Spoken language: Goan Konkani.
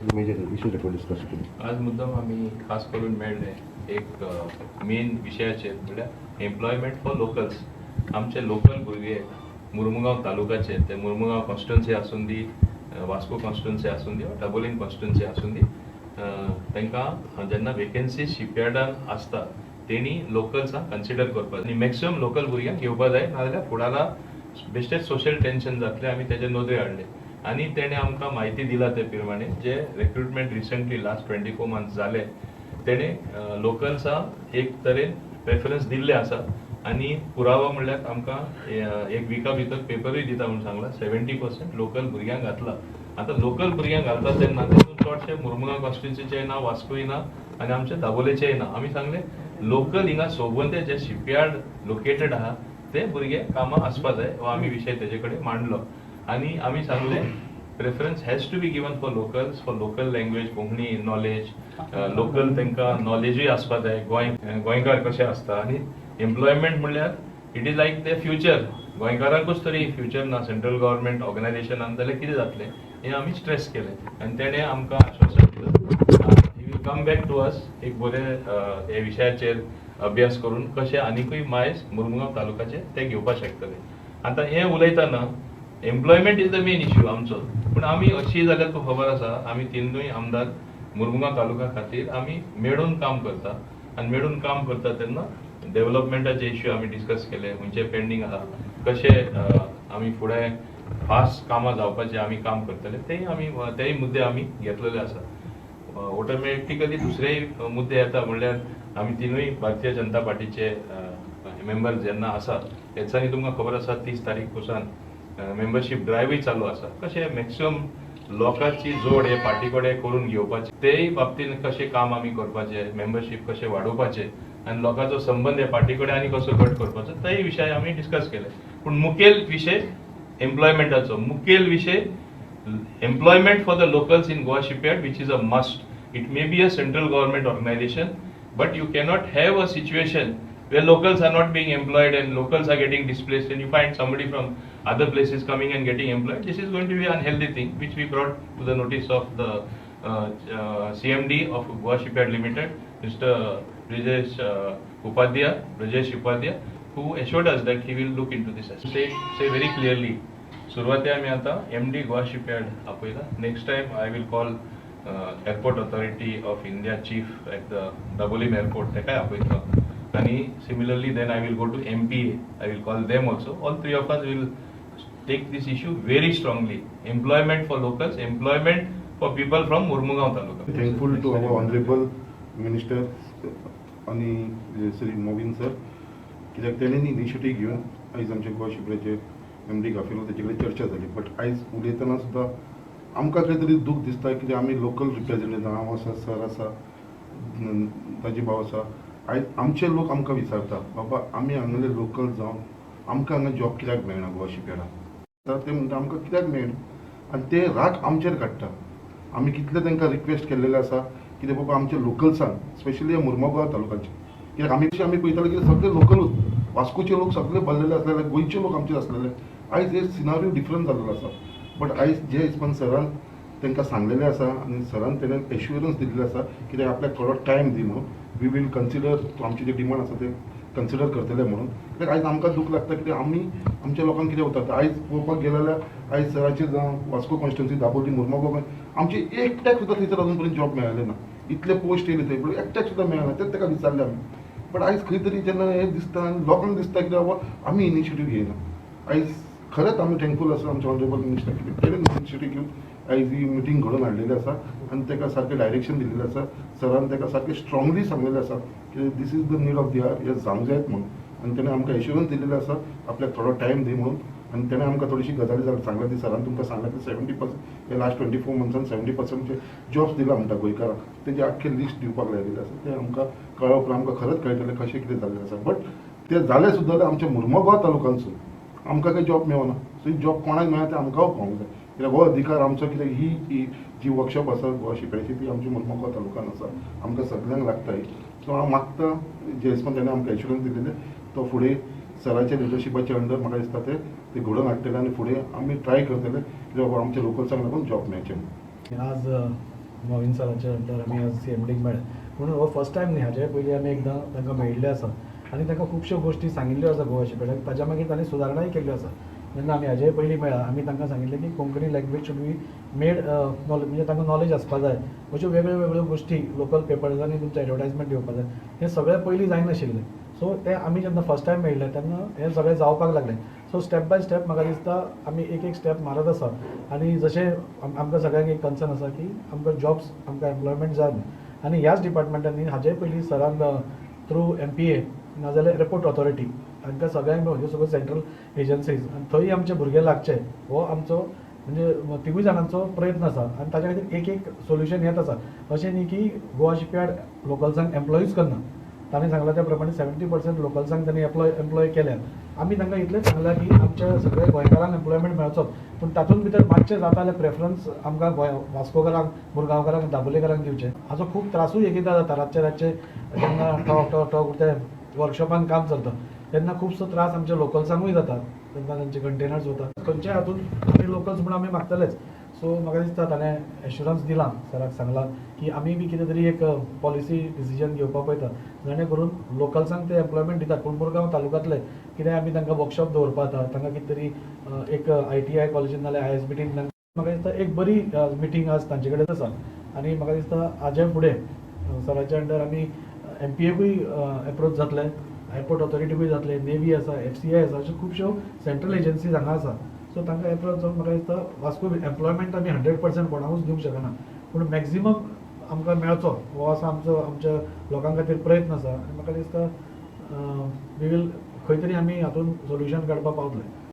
Major issues that discuss. आज मुद्दम आमी खास करून मेळ्ळे एक मेन विशयाचेर, म्हणल्यार एम्प्लॉयमेंट फॉर लोकल्स. आमचे लोकल भुरगे मुर्मुगांव तालुकाचे, ते मुर्मुगांव कॉन्स्टिट्युन्सी आसूं दी, वास्को कॉन्स्टिट्युन्सी आसूं दी वा दाबोलीम कॉन्स्टिट्युन्सी आसूं दी, तांकां जेन्ना वेकन्सी शिपयार्डान आसता तेणी लोकल्सांक कन्सिडर करपाक आनी मॅक्सिमम लोकल भुरग्यांक घेवपा जाय, नाजाल्यार फुडारा बेश्टेच सोशल टेन्शन जातलें. आमी तेजे नदरे हाडले आनी तेणें आमकां म्हायती दिला ते प्रमाणे जे recruitment recently last 24 months जाले, तेणें लोकल्सांक एक तरेन प्रेफरन्स दिल्ले आसा. आनी पुरावो म्हणल्यार आमकां एक विका भितर पेपरूय दिता म्हूण सांगला, 70% लोकल भुरग्यांक घातला. आतां लोकल भुरग्यांक घालता तेन्ना तेतून चडशे मुर्मुगांव कॉन्स्टिट्युन्सीचे ना, वास्कोय ना आनी आमचे दाबोलेचेय ना. आमी सांगले, लोकल हिंगा सोबंते जे शिपयार्ड लोकेटेड आहा ते भुरगे कामां आसपा जाय. हो आमी विशय तेजे कडेन मांडलो आनी आमी सांगले, preference has to be given for locals, for local language, Konkani knowledge, local तांकां नॉलेजूय आसपा जाय, गोंय गोंयकार कशें आसता. आनी एम्प्लॉयमेंट म्हणल्यार it is like the future. गोंयकारांकूच तरी फ्युचर ना सेंट्रल गव्हर्मेंट ऑर्गनायझेशनान जाल्यार कितें जातलें, हें आमी स्ट्रेस केलें आनी तेणें आमकां आश्वासन दिलां, he will come back to us एक बरें हे विशयाचेर अभ्यास करून, कशें आनिकूय मायज मुर्मुगांव तालुकाचे ते घेवपाक शकतले. आतां हें उलयतना employment is the main issue आमचो, पूण आमी अशी जाल्यार तुका खबर आसा, आमी तिनूय आमदार मुर्मुगांव तालुका खातीर आमी मेळून काम करता. आनी मेळून काम करता तेन्ना डेव्हलपमेंटाचे इश्यू आमी डिस्कस केले, खंयचे पेंडींग आहा, कशे आमी फुडें फास्ट कामां जावपाचें आमी काम करतले, तेय मुद्दे आमी घेतलेले आसा. ऑटोमॅटिकली दुसरेय मुद्दे येता, म्हणल्यार आमी तिनूय भारतीय जनता पार्टीचे मेंबर जेन्ना आसा, तेच्यांनी तुमकां खबर आसा, 30 तारीख पसून मेंबरशीप ड्रायव्हूय चालू आसा. कशें मॅक्सिमम लोकांची जोड हे पार्टी कडेन करून घेवपाचे, तेय बाबतीन कशें काम आमी करपाचें, मेंबरशीप कशें वाडोवपाचें आनी लोकांचो संबंद हे पार्टी कडेन आनी कसो घट करपाचो, तेय विशय आमी डिस्कस केले. पूण मुखेल विशय एम्प्लॉयमेंटाचो, मुखेल विशय employment for the locals in Goa Shipyard, which is a must. It may be a central government organization, but you cannot have a situation where locals are not being employed and locals are getting displaced and you find somebody from other places coming and getting employed. This is going to be an unhealthy thing, which we brought to the notice of the CMD of Goa Shipyard Limited, Mr. Brijesh Upadhyay, Brajesh Upadhyay, who assured us that he will look into this. Say very clearly, सुरवाते आमी आतां एमडी गोवा शिपयार्ड आपयला. Next time I will call Airport Authority of India chief at the Dabolim airport, तेकाय आपयतलो. आनी similarly then I will go to MPA, I will call them also. All three of us will take this issue very strongly, employment for locals, employment for people from Mormugao taluka. Thankful to our honourable minister आनी श्री मोविन सर, कित्याक तेणें इनिशिएटीव घेवन आयज आमच्या गोवा शिपयार्डाचे एम डी गाफिलो तेचे कडेन चर्चा जाली. बट आयज उलयतना सुद्दां आमकां खंय तरी दूख दिसता, कित्याक आमी लोकल रिप्रेझेंटेटिव्ह, हांव आसा, सर आसा, ताजी भाव आसा. आयज आमचे लोक आमकां विचारता, बाबा आमी हांगले लोकल जावन आमकां हांगा जॉब कित्याक मेळना गोवा शिपयार्डान? ते म्हणटा, आमकां कित्याक मेळना? आनी ते राग आमचेर काडटा. आमी कितले तांकां रिक्वेस्ट केल्लेले आसा कितें बाबा आमच्या लोकल्सांक, स्पेशली मुर्मगांव तालुकाचे, कित्याक आमी आमी पळयताले की सगळे लोकलूच, वास्कोचे लोक सगळे भरलेले आसलेले, गोंयचे लोक आमचे आसलेले. आयज हे सिनारियो डिफरंट जाल्लो आसा. बट आयज जे हिसपान सरान तांकां सांगलेलें आसा आनी सरान तेणें एश्युरन्स दिल्लें आसा, कित्याक आपल्याक थोडो टायम दी म्हणून, we will consider, आमचे जे डिमांड आसा ते कन्सिडर करतले म्हणून. कित्याक आयज आमकां दूख लागता, कित्याक आमी आमच्या लोकांक कितें वता. आयज पळोवपाक गेले जाल्यार आयज सराचे जावं वास्को कॉन्स्टिट्युन्सी, दाबोली, मुर्मगांव, आमचे एकट्याक सुद्दां थंयसर अजून पर्यंत जॉब मेळ्ळें ना. इतले पोस्ट येयले थंय, पूण एकट्याक सुद्दां मेळना. तेच ताका विचारलें आमी. बट आयज खंय तरी जेन्ना हें दिसता आनी लोकांक दिसता कितें बाबा आमी इनिशिएटीव घेयना. आयज खरेंच आमी थँकफूल आसा आमच्या ऑनरेबल मिनिस्टर, कित्याक तेणें इनिशिएटीव घेवन आयज ही मिटींग घडोवन हाडलेली आसा आनी ताका सारकें डायरेक्शन दिल्लेलें आसा. सरान ताका सारकें स्ट्रॉंगली सांगलेलें आसा की this is the need of the hour, हें जावंक जायत म्हणून. आनी तेणें आमकां एश्युरन्स दिल्लेलें आसा, आपल्याक थोडो टायम दी म्हणून. आनी तेणें आमकां थोडीशी गजाली सांगल्या ती सरान तुमकां सांगल्या की 70% हे लास्ट 24 मंथ्सान 70% जे जॉब्स दिला म्हणटा गोंयकारांक, तेजें आख्खें लिस्ट दिवपाक लायलेलें आसा. तें आमकां कळ्ळ्या उपरांत आमकां खरेंच कळटलें कशें कितें जाल्लें आसा. बट तें जालें सुद्दां जाल्यार आमच्या मुर्मगांव तालुकांतसून आमकां काही जॉब मेळना. सो ही जॉब कोणाक मेळना तें आमकां कळोंक जाय, कित्याक हो अधिकार आमचो, कित्याक ही ही जी वर्कशॉप आसा गोवा शिपयार्डाची, ती आमच्या मुर्मगांव तालुकान आसा, आमकां सगल्यांक लागता ही. सो हांव मागता, जे हिसपान तेणें आमकां एश्युरन्स दिलेलें, तो फुडें सराच्या लिडरशिपाच्या अंडर म्हाका दिसता ते ते घडोवन हाडटले आनी फुडें आमी ट्राय करतले की बाबा आमच्या लोकल्सांक लागून जॉब मेळचें म्हणून. आज मोविन सराच्या अंडर आमी आज सीएमडीक मेळ्ळे. म्हणून हो फर्स्ट टायम न्ही, हाजे पयलीं आमी एकदां तांकां मेळिल्ले आसा आनी तांकां खुबश्यो गोश्टी सांगिल्ल्यो आसा गोवा शिपयार्डाक. ताज्या मागीर तांणी सुदारणाय केल्ल्यो आसा. जेन्ना आमी हाजे पयलीं मेळ्ळा, आमी तांकां सांगिल्लें की Konkani language should be made knowledge, म्हणजे तांकां नॉलेज आसपा जाय. अश्यो वेगळ्यो वेगळ्यो गोश्टी लोकल पेपर्सांनी तुमचें एडवर्टायजमेंट दिवपा जाय. हें सगळें पयलीं जायनाशिल्लें. सो तें आमी जेन्ना फर्स्ट टायम मेळिल्ले तेन्ना हें सगळें जावपाक लागलें. सो स्टेप बाय स्टेप म्हाका दिसता आमी एक एक स्टेप मारत आसा. आनी जशें आमकां सगळ्यांक एक कन्सर्न आसा की आमकां जॉब्स, आमकां एम्प्लॉयमेंट जाय न्हू. आनी ह्याच डिपार्टमेंटांनी हाजे पयलीं सरान थ्रू एमपीए नाजाल्यार एरपोर्ट ऑथॉरिटी हांकां सगळ्यांक मेळून, ह्यो सगळ्यो सेंट्रल एजन्सीज, आनी थंय आमचे भुरगे लागचे हो आमचो म्हणजे तिगूय जाणांचो प्रयत्न आसा. आनी ताच्या खातीर एक एक सोल्युशन येत आसा. अशें न्ही की गोवा शिपयार्ड लोकल्सांक एम्प्लॉयूच करना. ताणें सांगलां त्या प्रमाणे 70% लोकल्सांक तांणी एम्प्लॉय केल्या. आमी तांकां इतलेंच सांगलां की आमच्या सगळ्या गोंयकारांक एम्प्लॉयमेंट मेळचोच, पूण तातूंत भितर मातशें जाता जाल्यार प्रेफरन्स आमकां गोंय वास्कोकारांक, मुरगांवकारांक, दाबोलेकारांक दिवचें. हाचो खूब त्रासूय एक एकदां जाता. रातचे रातचे जेन्ना ठोक ठोक ठोक ते वर्कशॉपान काम चलता तेन्ना खुबसो त्रास आमच्या लोकल्सांकूय जाता, तेन्ना तांचे कंटेनर्स वता. खंयच्याय हातून आमी लोकल्स म्हूण आमी मागतलेच. सो म्हाका दिसता ताणें एश्युरन्स दिलां, सराक सांगलां की आमी बी कितें तरी एक पॉलिसी डिसिजन घेवपाक पळयता, जेणे करून लोकल्सांक ते एम्प्लॉयमेंट दितात. पूण मुरगांव तालुक्यांतले कितें आमी तांकां वर्कशॉप दवरपा जाता, तांकां कितें तरी एक आयटीआय कॉलेजीन नाल्यार आयएसबीटीन. म्हाका दिसता एक बरी मिटींग आज तांचे कडेन आसा. आनी म्हाका दिसता हाजे फुडें सराच्या अंडर आमी एमपीएकूय एप्रोच जातले, एअरपोर्ट ऑथॉरिटीकूय जातले, नेवी आसा, एफसीआय आसा, अश्यो खुबश्यो सेंट्रल एजन्सीज हांगा आसा. सो तांकां एप्रोच जावन म्हाका दिसता वास्को एम्प्लॉयमेंट आमी 100% कोणाकूच दिवंक शकना, पूण मॅक्झिमम आमकां मेळचो हो आसा आमचो आमच्या लोकां खातीर प्रयत्न आसा. आनी म्हाका दिसता we will खंय तरी आमी हातूंत सोल्युशन काडपाक पावतले.